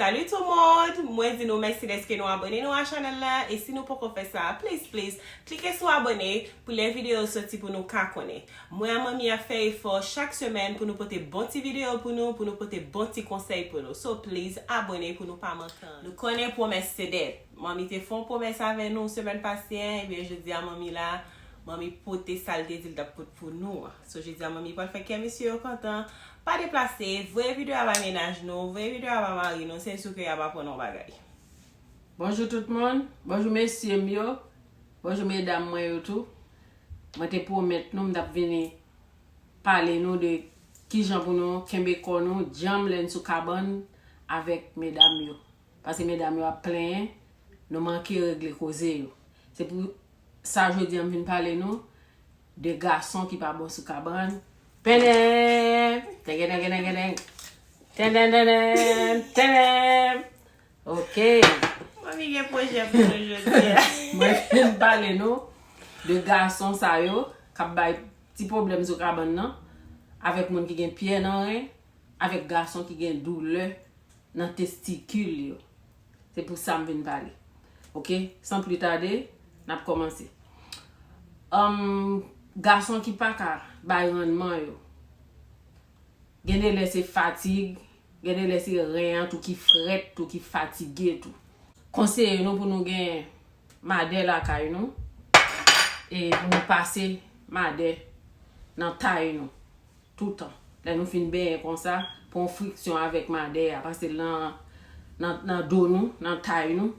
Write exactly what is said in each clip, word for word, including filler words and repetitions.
Salut tout moun! Mwen di nou mèsi dèske nou abòne nou a chanèl la, e si nou poko fè sa, please, please, klike sou abòne pou lè videyo yo soti pou nou ka konnen. Mwen a Manmi ap fè efò chak semèn pou nou pote bon ti videyo pou nou, pou nou pote bon ti konsèy pou nou. So please, abòne pou nou pa manke anyen. Nou konnen pwomès se dèt. Manmi te fè yon pwomès avè nou semèn pase an, ebyen jodi a Manmi la, Manmi pote sa l te di l t ap pot pou nou an. So jodi a Manmi pral fè kè mesye yo kontan. Pa deplase, voye videyo a bay mennaj nou, voye videyo a bay mari nou, se sou ke y ap aprann yon bagay. Bonjou tout moun, bonjou mesye m yo, bonjou medam mwen yo tou. Mwen te pwomèt nou m t ap vini pale nou de kijan pou nou kenbe kò nou djanm lè n sou kabann avèk medam yo. Paske medam yo ap plenyen, nou manke regle koze yo. Se pou sa jodi a m vin pale nou de gason ki pa bon sou kabann. Pendeng! Tengedengedengedeng! Tendendenden! Tendeng! Ok. Manmi gen pwojè pou nou jodi a. Mwen vin pale nou de gason sa yo k ap bay ti pwoblèm sou kabann nan, avèk moun ki gen pyè nan ren, avèk gason ki gen doulè nan testikil yo. Se pou sa m vin pale. Ok? San pli tade, n ap kòmanse. Anm, gason ki pa ka bay rannman yo. Gen de lè se fatig, gen de lè se ren an tou ki frèt, tou ki fatige tou. Konseye nou pou nou gen madè lakay nou, e pou nou pase madè nan tay nou toutan. Lè nou fin benyen konsa, pran friksyon avèk madè a, pase l nan, nan, nan do nou, nan tay nou,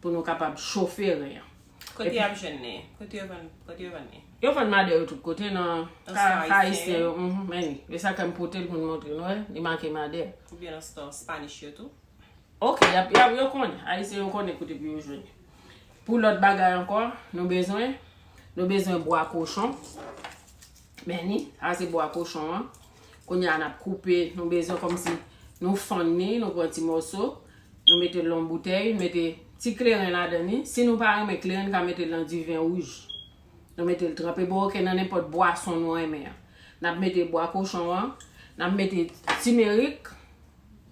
pou nou kapab chofe ren an. Kote y ap jwenn li? Kote yo vann, kote yo vann li? Yo vann madè yo tout kote, nan ka ayisyen yo. Mhm, men li. E sa ke m pote l pou n montre nou, wè, li make madè. Oubyen nan store Spanish yo tou? Ok, y ap, y ap, yo konnen. Ayisyen yo konnen kote pou yo jwenn li. Pou lòt bagay ankò, nou bezwen, nou bezwen bwa kochon. Men ni, sa se bwa kochon an. Kounye a n ap koupe, nou bezwen kòmsi nou fann ni, nou pran ti mòso, nou mete l nan yon boutèy, nou mete ti kleren ladan ni. Si nou pa renmen kleren, n ka mete l nan diven wouj. Nou mete l tranpe bòkè nan nenpòt bwason nou renmen an. N ap mete bwa kochon an, n ap mete timerik,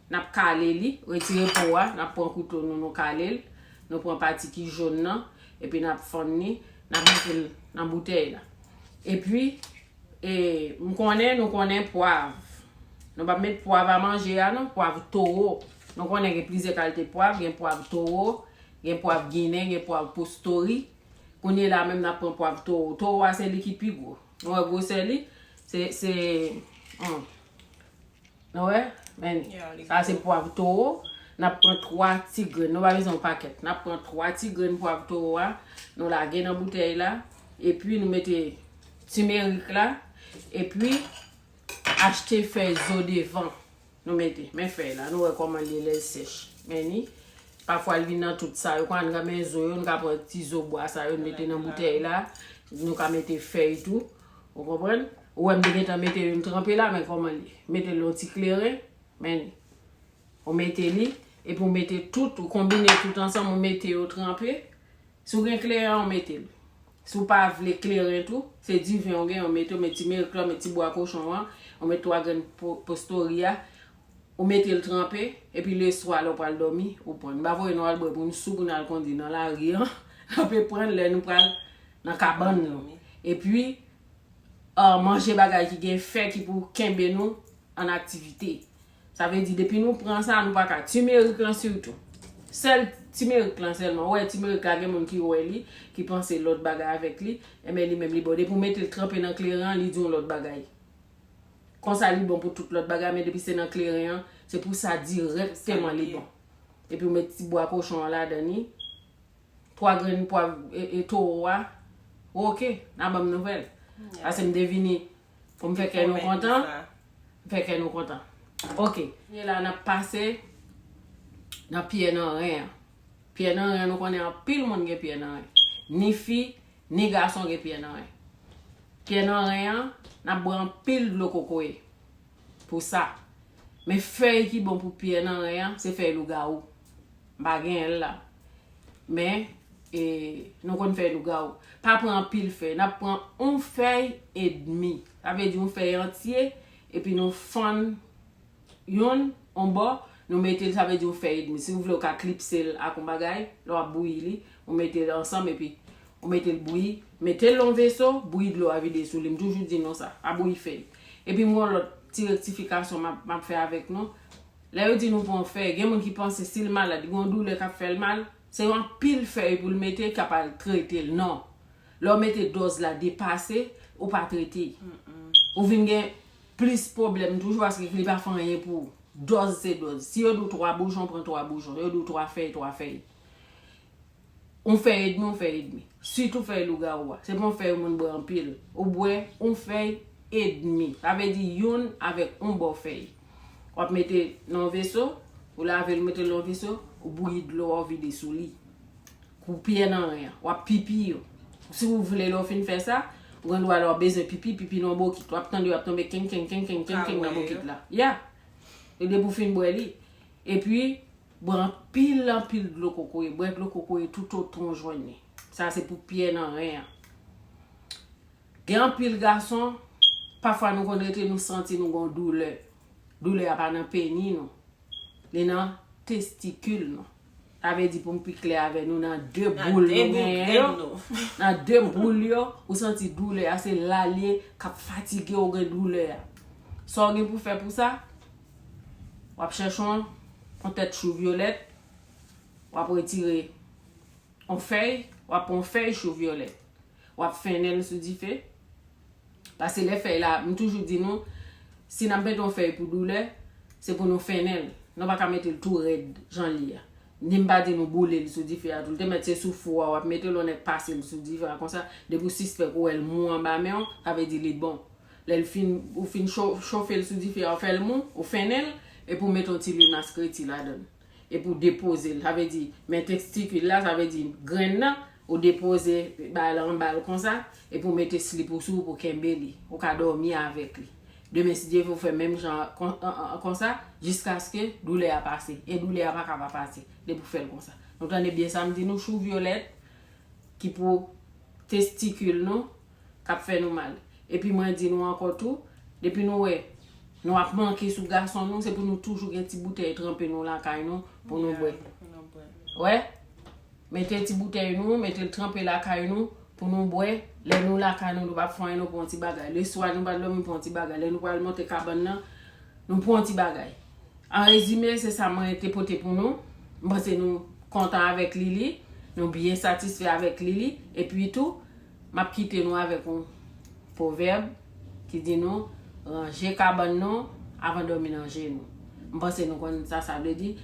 n ap kale li, retire po a, n ap pran kouto nou, nou kale l, nou pran pati ki jòn nan, epi n ap fann li, n ap mete l nan boutèy la. Epi, e, m konnen, nou konnen pwav. Nou p ap met pwav a manje a non, pwav towo. Nou konnen gen plizyè kalite pwav, gen pwav towo, gen pwav ginen, gen pwav postori. Kounye la menm n ap pran pwav towo. Towo a se li ki pi gwo. Nou wè gwosè li? Se, se, hmm. Nou wè? Men, sa se pwav towo. N ap pran twa ti grenn. Nou pa bezwen yon pakèt. N ap pran twa ti grenn pwav towo a. Nou lage nan boutèy la. Epi nou mete timerik la. Epi achte fèy zo devan. Nou mete. Men fèy la. Nou wè kòman li ye lè l sèch. Men ni. Pafwa l vin nan tout sa yo. Kan n renmen zo yo, n ka pran ti zo bwa sa yo, n mete nan boutèy la. Nou ka mete fèy tou. Ou konprann? Ou wè m te gentan mete youn tranpe la, men kòman li ye. Mete l yon ti kleren, men ou mete li, epi ou mete tout, ou konbine tout ansanm, ou mete yo tranpe. Si w gen kleren, ou mete l. Si w pa vle kleren tou, se diven ou gen, ou mete, ou met timerik la, ou met ti bwa kochon an, ou met twa grenn po-, postori a, ou mete l tranpe, epi leswa lè w pral dòmi, ou pran. M pa voye nou al bwè pou n sou, pou n al kondi nan lari an, n ape pran l lè nou pral nan kabann nou. Epi, ah, manje bagay ki gen fè ki pou kenbe nou an aktivite. Sa vle di, depi nou pran sa, nou pa ka. Timerik lan sitou. Sèl timerik lan sèlman. Ou wè, timerik la, gen moun ki wè li, ki panse lòt bagay avèk li, enben li menm li bon. Depi w mete l tranpe nan kleren an, li di yon lòt bagay. Konsa li bon pou tout lòt bagay, men depi se nan kleren an, se pou sa dirèkteman li bon. Epi w met ti bwa kochon an ladan li. Twa grenn pwav, e, e, towo a. Oke, n a ban m nouvèl. Paske m te vini pou m fè kè nou kontan. M fè kè nou kontan. Oke. Kounye la, n ap pase nan pyè nan ren an. Pyè nan ren an, nou konnen anpil moun gen pyè nan ren. Ni fi, ni gason gen pyè nan ren. Pyè nan ren an, n ap bwè anpil dlo kokoye pou sa. Men fèy ki bon pou pyè nan ren an, se fèy lougawou. M pa genyen l la. Men, e, nou konn fèy lougawou. Pa pran anpil fèy. N ap pran yon fèy edmi. Sa vle di yon fèy antye, epi nou fann youn, yon bò, Nou mete l, sa vle di yon fèy edmi. Si w vle, ou ka klipse l ak yon bagay, lè w ap bouyi li, ou mete l ansanm epi ou mete l bouyi, mete l nan yon veso, bouyi dlo a vide sou li. M toujou di nou sa, pa bouyi fèy. Epi m gen yon lòt ti rektifikasyon m ap, m ap fè avèk nou. Lè yo di nou pran fèy, gen moun ki panse si l malad, gen yon doulè k ap fè l mal, se yon anpil fèy pou l mete k ap al trete l. Non. Lè w mete dòz la depase, ou pa trete. Ou vin gen plis pwoblèm toujou paske li pa fè anyen pou ou. Dòz se dòz. Si yo di w twa boujon, pran twa boujon. Yo di w twa fèy, twa fèy. Yon fèy edmi, yon fèy edmi. Sitou fèy lougawou a. Se pa yon fèy yon moun bwè anpil. Ou bwè yon fèy edmi. Sa vle di youn avèk yon bò fèy. W ap mete nan yon veso, ou lave l, ou mete l nan yon veso, ou bouyi dlo a, ou vide sou li. Kou pyè nan ren an. W ap pipi yo. Si w vle, lè w fin fè sa, ou gen dwa lè w bezwen pipi, pipi nan yon bokit. W ap tande yo ap tonbe kenkenk, kenkenk, kenkenk nan bokit la. Ya. E depi w fin bwè li. Epi, bwè anpil, anpil dlo kokoye. Bwè dlo kokoye toutotan w jwenn li. Sa se pou pyè nan ren an. Gen anpil gason, pafwa nou konn rete nou santi nou gon doulè. Doulè a pa nan peni nou. Li nan testikil nou. Sa vle di pou m pi klè avè nou, nan de boul nou genyen yo. Nan de boul yo, ou santi doulè a, se la l ye k ap fatige w gen doulè a. Sa w gen pou fè pou sa? W ap chèche yon, yon tèt chou vyolèt, w ap retire yon fèy, w ap pran yon fèy chou vyolèt. W ap fennen l sou dife. Paske lè fèy la, m toujou di nou, si n ap mete yon fèy pou doulè, se pou nou fennen l. Nou pa ka mete l tou rèd jan l ye a. Ni m pa di nou boule l sou dife a tou. L te mèt se sou fou a, w ap mete l, ou nèk pase l sou dife a konsa. Depi w sispèk ou wè l mou anba men w, sa vle di li bon. Lè l fin, ou fin cho-, chofe l sou dife a, ou fè l mou, ou fennen l, epi w mete yon ti lwil maskreti ladan l. Epi w depoze l. Sa vle di, men testikil la, sa vle di grenn nan, ou depoze bagay la anba l konsa, epi w mete slip ou sou ou pou kenbe li. Ou ka dòmi avèk li. Demen, si Dye vle, ou fè menm jan kon-, an, an, konsa, jiskaske doulè a pase. E doulè a pa ka pa pase, depi w fè l konsa. Nou tande byen sa m di nou, chou vyolèt, ki pou testikil nou, k ap fè nou mal. Epi mwen di nou ankò tou, depi nou wè nou ap manke sou gason nou, se pou nou toujou gen ti boutèy tranpe nou lakay nou pou nou bwè. Wè? Mete ti boutèy nou, mete l tranpe lakay nou pou nou bwè. Lè nou lakay nou, nou p ap fè anyen, nou pran ti bagay. Leswa, nou pa dòmi, pran ti bagay. Lè nou pral monte kabann nan, nou pran ti bagay. An rezime, se sa mwen te pote pou nou. M panse nou kontan avèk li, li. Nou byen satisfè avèk li, li. Epi tou, m ap kite nou avèk yon pwovèb ki di nou, ranje kabann nou avan dòmi nan je nou. M panse nou konn sa sa vle di.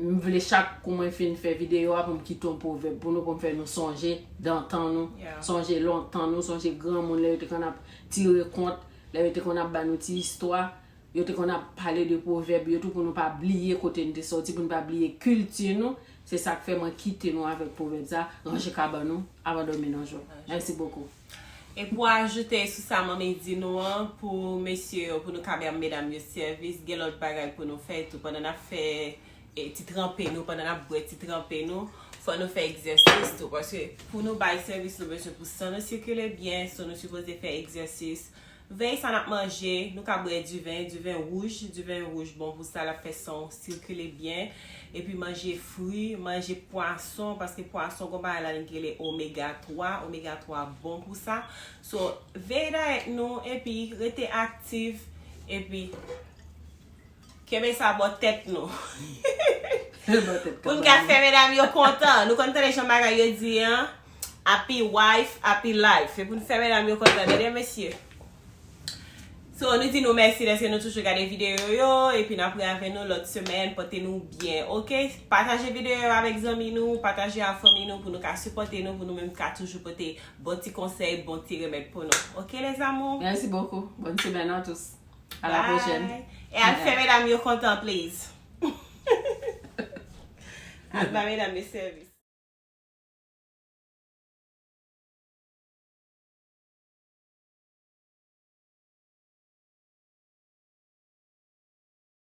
M vle chak kou mwen fin fè videyo a pou m kite yon pwovèb pou nou, pou m fè nou sonje dantan nou, sonje lontan nou, sonje granmoun lè yo te konn ap tire kont, lè yo te konn ap ba nou ti istwa. Yo te konn ap pale de pwovèb yo tou pou nou pa bliye kote n te sòti, pou n pa bliye kilti nou. Se sa k fè mwen kite nou avèk pwovèb sa, ranje kabann nou avan dòmi nan je w. Mèsi bokou. E pou ajoute sou sa manmi di nou an, pou mesye yo, pou nou ka bay medam yo sèvis, gen lòt bagay pou nou fè tou. Pandan n ap fè e, ti tranpe nou, pandan n ap bwè ti tranpe nou, fò nou fè egzèsis tou. Paske pou nou bay sèvis, nou bezwen pou san nou sikile byen, so nou sipoze fè egzèsis. Veye sa n ap manje, nou ka bwè diven, diven wouj, diven wouj bon pou sa, l ap fè san w sikile byen. Epi manje fri, manje pwason, paske pwason gon bagay la ki rele omega twa, omega twa bon pou sa. So, veye dayèt nou, epi rete aktif, epi kenbe sa bò tèt nou. Pou n ka fè medam yo kontan. Nou konn tande jan bagay yo di an. Happy wife, happy life. E pou n fè medam yo kontan, tande mesye. So, nou di nou mèsi dèske nou toujou gade videyo yo, epi n ap re avè nou lòt semèn, pote nou byen, oke? Pataje videyo yo avèk zanmi nou, pataje ak fanmi nou pou nou ka sipòte nou, pou nou menm ka toujou pote bon ti konsèy, bon ti remèd pou nou. Oke, les amours? Merci beaucoup. Bonne semaine à tous. À la prochaine. Bye. E al fè medam yo kontan, please. Al ba medam yo sèvis.